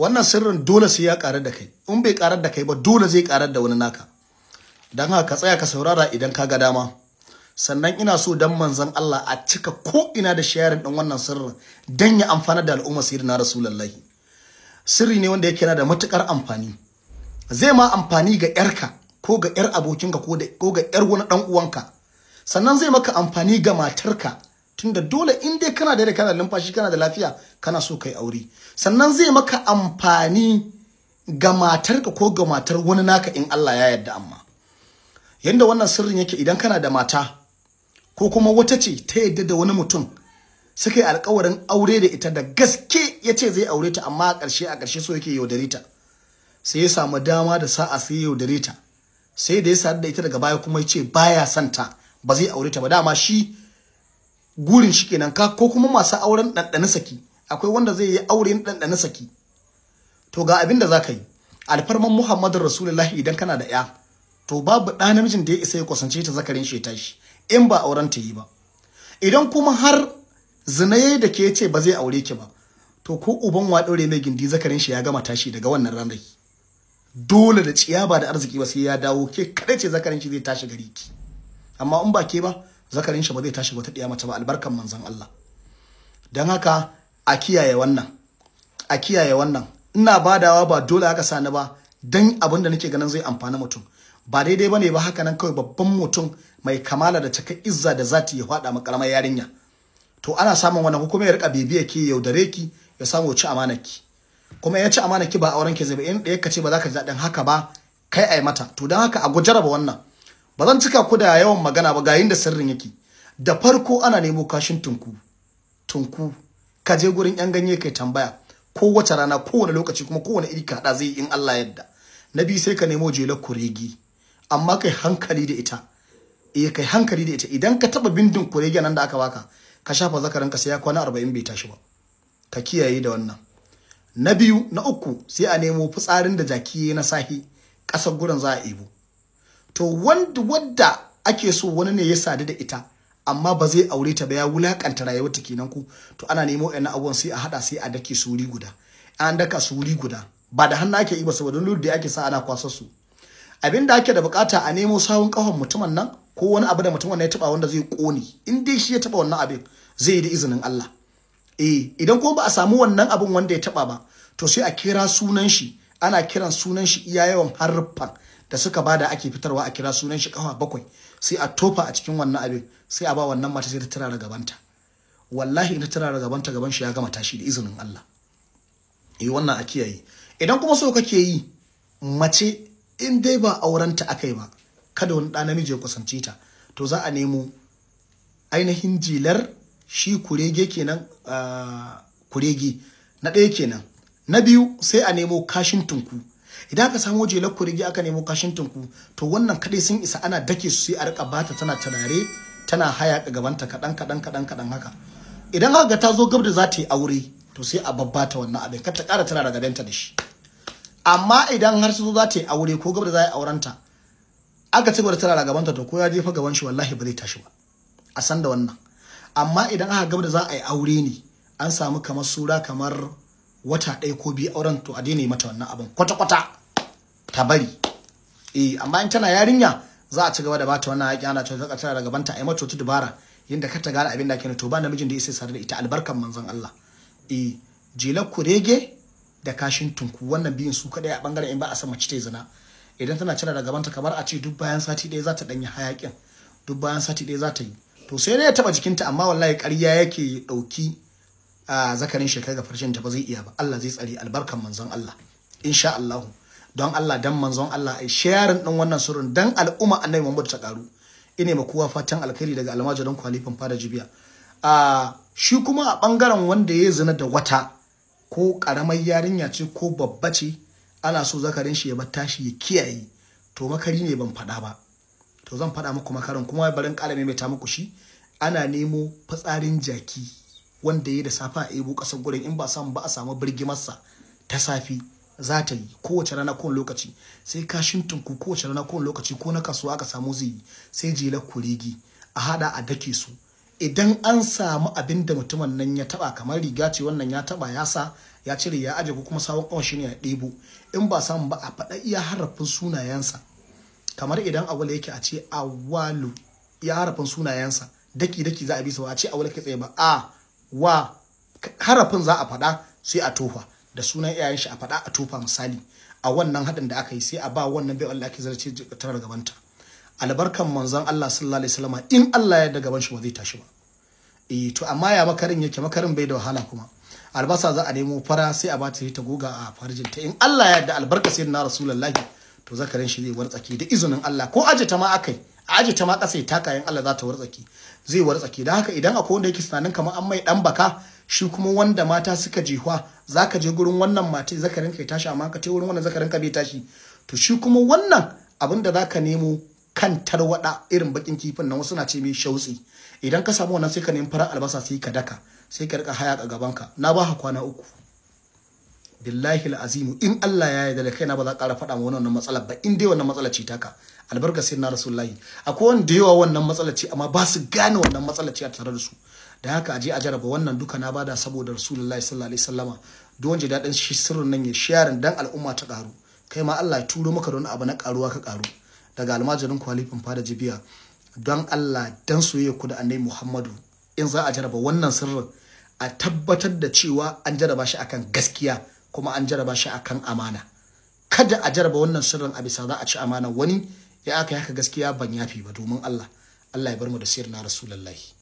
Wannan sirrin dole sai ya karar da kai. In bai karar da kai ba, dole zai karar da wani naka. Dan haka ka tsaya ka saurara idan ka ga dama. Sannan ina so dan manzon Allah a cika ko ina da sharing din wannan sirrin dan ya amfana da al'umma sayyidina Rasulullahi. Sirri ne wanda yake yana da matukar amfani. Zai ma amfani ga yarka ko ga yar abokinka ko ga yar wani dan uwanka. Sannan zai maka amfani ga matarka, tunda dole in dai kana da kana numfashi, kana da lafiya, kana so kai aure. Sannan zai maka amfani ga matarka ko ga matar wani naka in Allah ya yarda. Amma yanda wannan sirrin yake, idan kana da mata ko kuma wata ce ta yadda da wani mutum, suka yi alkawarin aure da ita, da gaske ya ce zai aure ta, amma a ƙarshe so yake yaudare ta, sai ya samu dama da sa'a sai ya yaudare ta, sai da ya sadu da ita, daga baya kuma ya ce baya son ta, ba zai aure ta ba. Dama shi gurin shi kenan. Ka ko kuma masu auren ɗanɗana saki, akwai wanda zai yi auren ɗanɗana saki. To ga abin da za ka yi: alfarman Muhammadu Rasulullahi, idan kana da ya, to babu ɗa namijin da ya isa ya kusance ta zakarin shi ya tashi in ba auren ta yi ba. Idan kuma har zina da ke ce ba zai aure ki ba, to ko uban wa ɗaure mai gindi, zakarin shi ya gama tashi daga wannan ranar. Dole da tsiya ba da arziki ba sai ya dawo, ke kadai ce zakarin shi zai tashi gari ki. Amma in ba ke ba, zakarin shi ba zai tashi ba ta ɗiya mace ba, albarkan manzon Allah. Don haka a kiyaye wannan, a kiyaye wannan. Ina badawa ba dole aka sani ba, dan abin da nake ganin zai amfani mutum. Ba daidai bane ba haka nan kawai babban mutum mai kamala da cika izza da zati ya faɗa makaramar yarinya. To ana samun wannan, ko kuma ya rika bibiya ki, yaudare ki, ya samu ci amanar ki. Kuma ya ci amanar ki, ba auren ki zai ba. In ɗaya ka ce ba za ka ji daɗin haka ba, kai ai mata. To don haka a gujaraba wannan. Ba zan cika ku da yawan magana ba, ga yinda sirrin yake. Da farko ana nemo kashin tunku. Tunku, ka je gurin yan ganye kai tambaya, kowace rana, kowane lokaci, kuma kowane iri ka hada zai yi in Allah yadda. Na biyu, sai ka nemo jelar kuregi, amma kai hankali da ita. Eh, kai hankali da ita. Idan ka taba bindin kurege nan da aka baka, ka shafa zakaranka, sai ya kwana 40 bai tashi ba. Ka kiyaye da wannan. Na biyu, na uku, sai a nemo fitsarin da jaki na sahi, ƙasar gurin za a ebo. To wanda wadda ake so wani ne ya sadu da ita amma ba zai aure ta ba, ya wulakanta rayuwarta kenan ku. To ana nemo ɗan abubuwan, sai a hada, sai a dake su wuri guda. An daka su wuri guda, ba da hannu ake yi ba, saboda lura da ake sa ana kwasar su. Abin da ake da bukata, a nemo sawun kahon mutumin nan ko wani abu da mutumin nan ya taba wanda zai kone. In dai shi ya taba wannan abin, zai yi da izinin Allah. Eh, idan kuma ba a samu wannan abin wanda ya taba ba, to sai a kira sunan shi. Ana kiran sunan shi iya yawan haruffan da suka bada ake fitarwa, a kira sunan shi kafa bakwai, sai a tofa a cikin wannan abin, sai a ba wannan mata, sai ta turara gabanta. Wallahi in ta turara gabanta, gaban shi ya gama tashi da izinin Allah. Eh, wannan a kiyaye. Idan kuma so kake yi mace, in dai ba aurenta akai ba, kada wani ɗa namiji ya kusance ta, to za a nemo ainihin jilar shi kurege kenan, kurege na ɗaya kenan. Na biyu, sai a nemo kashin tunku. Idan aka samo jelar kurege, aka nemo kashin tunku, to wannan kadai sun isa. Ana dake su, sai a rika bata tana turare, tana hayaka gabanta kaɗan kaɗan kaɗan kaɗan haka. Idan aka ga ta zo gab da za ta yi aure, to sai a babbata wannan abin, kar ta ƙara tana da gabanta da shi. Amma idan har su zo za ta yi aure ko gab da za a yi aurenta, aka ci gaba da tana gabanta, to ko ya jefa gaban shi, wallahi ba zai tashi ba. A san da wannan. Amma idan aka gab da za a yi aure ne, an samu kamar sura kamar wata ɗaya ko 2 auren, to a daina yi mata wannan abin kwata-kwata, ta bari. Eh, amma in tana yarinya, za a ci gaba da bata wannan haƙi, ana cewa ta tana da gabanta, a yi mata wata dubara yadda ka ta gane abin da ake. To ba namijin da ya sai sare da ita, albarkan manzon Allah. Eh, jelar kurege da kashin tunku, wannan biyun su kadai a bangaren in ba a san mace ta zina. Idan tana cire da gabanta, kamar a ce duk bayan sati 1 za ta danyi hayakin, duk bayan sati 1 za ta yi, to sai dai ya taba jikinta, amma wallahi ƙarya yake dauki a zakarin shekara ga farshen ta, ba zai iya ba. Allah zai tsare, albarkan manzon Allah, insha Allah. Don Allah, dan manzon Allah, ai sharing din wannan sirrin dan al'umma Annabi Muhammad ta karu. Ine ma kowa fatan alkhairi daga almajirin kwalifin fada Jibiya. A shi kuma a bangaren wanda ya zina da wata, ko karamar yarinya ce ko babba ce, ana so zakarin shi ya bar tashi, ya kiyaye. To makari ne ban faɗa ba, to zan faɗa muku makarin, kuma barin ƙara maimaita muku shi. Ana nemo fitsarin jaki wanda ya da safa, a ebo ƙasar gurin. In ba samu ba, a samu birgimarsa ta safi, za ta yi kowace rana, kowane lokaci. Sai kashin tunku, kowace rana, kowane lokaci, ko na kasuwa aka samu zai yi. Sai jelar kuregi, a hada a dake su. Idan an samu abin da mutumin nan ya taba, kamar riga ce wannan ya taba ya sa, ya cire ya aje, ko kuma sawun kafan shi ne ya ɗebo. In ba samu ba, a faɗa iya harafin sunayensa. Kamar idan awal yake, a ce awalu, iya harafin sunayensa daki daki za a bi su, a ce awal kai tsaye ba, a wa harafin za a faɗa sai a tofa da sunan iyayen shi, a faɗa a tofa. Misali, a wannan haɗin da aka yi, sai a ba wannan bai Allah ake zarce tarar gabanta. Albarkan manzon Allah sallallahu alaihi wasallam, in Allah ya da gaban shi ba zai tashi ba. Eh, to amma ya makarin yake? Makarin bai da wahala kuma. Albasa za a nemo fara, sai a bata ta goga a farjinta. In Allah ya yarda, albarka sayyidina Rasulullahi, to zakarin shi zai wartsake da izinin Allah. Ko aje ta ma akai, aje ta ma kasa ya taka, in Allah za ta wartsake, zai wartsake. Dan haka idan akwai wanda yake tunanin kamar an mai dan baka, shi kuma wanda mata suka jihwa, zaka je gurin wannan mata zakarin ka ya tashi, amma ka je wurin wannan zakarin ka bai tashi, to shi kuma wannan abin da zaka nemo, kan tarwada, irin bakin kifin nan, wasu na ce mai shautsi. Idan ka samu wannan, sai ka nemi farar albasa, sai ka daka, sai ka rika hayaka gaban ka. Na ba ka kwana 3. Billahi azimu, in Allah ya yarda, da kaina ba za ƙara faɗa ma wannan matsalar ba, in dai wannan matsalar ce taka. Albarka sai na Rasulullahi. Akwai wanda yawa wannan matsalar ce, amma ba su gane wannan matsalar ce a tare da su. Da haka aje a jaraba wannan duka, na bada saboda Rasulullahi sallallahu alaihi wasallama. Duk wanda daɗin shi sirrin nan, ya sharing dan al'umma ta ƙaru. Kai ma Allah ya turo maka da wani abu na ƙaruwa, ka ƙaru. Daga almajirin kwalifin fada Jibiya. Don Allah, dan soyayya ku da Annabi Muhammadu, in za a jaraba wannan sirrin, a tabbatar da cewa an jaraba shi akan gaskiya, kuma an jaraba shi akan amana. Kada a jaraba wannan sirrin a bisa za a ci amana wani. Ya aka yi haka, gaskiya ban yafi ba. Domin Allah, Allah ya bar mu da sirrin Rasulullahi.